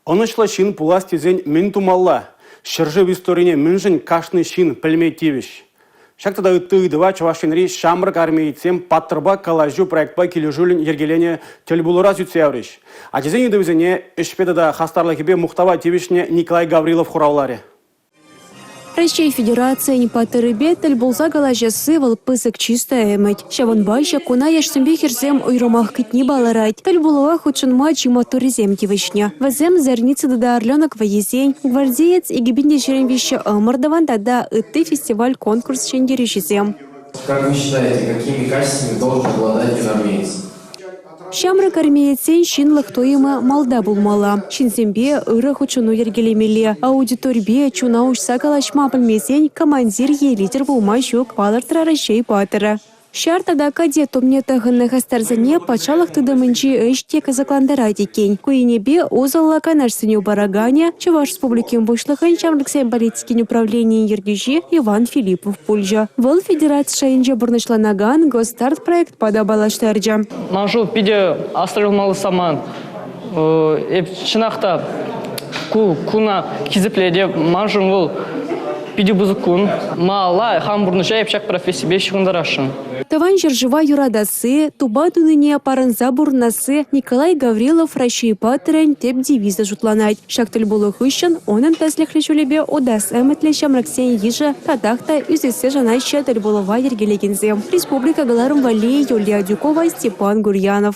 Ӑнӑҫлӑ ҫын пулас тесен мӗн тумалла? Ҫӗршыв историне мӗншӗн кашни ҫын пӗлме тивӗҫ? Ҫак тата ытти ыйтӑва Чӑваш Енри ҫамрӑк армеецсем «Паттӑрпа калаҫу» проектпа килӗшӳллӗн йӗркеленӗ тӗлпулура сӳтсе яврӗҫ. Ачасен ыйтӑвӗсене ӗҫпе тата хастарлӑхӗпе мухтава тивӗҫнӗ Николай Гаврилов хуравларӗ. Раҫҫей Федерацийӗн паттӑрӗпе тӗл пулса калаҫасси вӑл пысӑк чыс та ӗмӗт. Ҫавӑнпа ҫак куна яшсемпе хӗрсем уйрӑмах кӗтни палӑрать. Тӗл пулӑва хутшӑнма чи маттуррисем тивӗҫнӗ. Вӗсем «Зарница» тата «Орленок» вӑййисен, «Гвардеец» 2023 ӑмӑртӑвӑн тата ытти фестиваль-конкурс ҫӗнтерӳҫисем. Как вы считаете, какими качествами должен обладать юнармеец? Ҫамрӑк армеецсен ҫынлӑх туйӑмӗ малта пулмалла. Ҫынсемпе ырӑ хутшӑну йӗркелемелле. Аудиторипе чуна уҫса калаҫма пӗлмесен командир е лидер пулма ҫук, палӑртрӗ Раҫҫей паттӑрӗ. Ҫар тата кадет тумне тӑхӑннӑ хастарсене патшалӑх тытӑмӗнчи ӗҫ те кӑсӑклантарать иккен. Ку енӗпе усӑллӑ канашсене параканӗ Чӑваш Республикин Пуҫлӑхӗн ҫамрӑксен политикин управленийӗн ертӳҫи Иван Филиппов пулчӗ. Вӑл федераци шайӗнче пурнӑҫланакан «Госстарт» проектпа та паллаштарчӗ. Ман шут питӗ асра юлмалли самант. Эп чӑнах та ку куна хисеплетӗп. Маншӑн вӑл питӗ пысӑк кун. Малалла хам пурнӑҫа эп ҫак профессипе ҫыхӑнтарасшӑн. Тӑван ҫӗршыва юратасси, тупа тунине парӑнса пурӑнасси Николай Гаврилов Раҫҫей паттӑрӗн тӗп девизӗ шутланать. Ҫак тӗлпулу хыҫҫӑн унӑн тӗслӗхлӗ ҫулӗпе утас ӗмӗтлӗ ҫамрӑксен йышӗ татах та ӳсессе шанаҫҫӗ тӗлпулӑва йӗркелекенсем. Республика кӑларӑм валли Юлия Адюкова, Степан Гурьянов.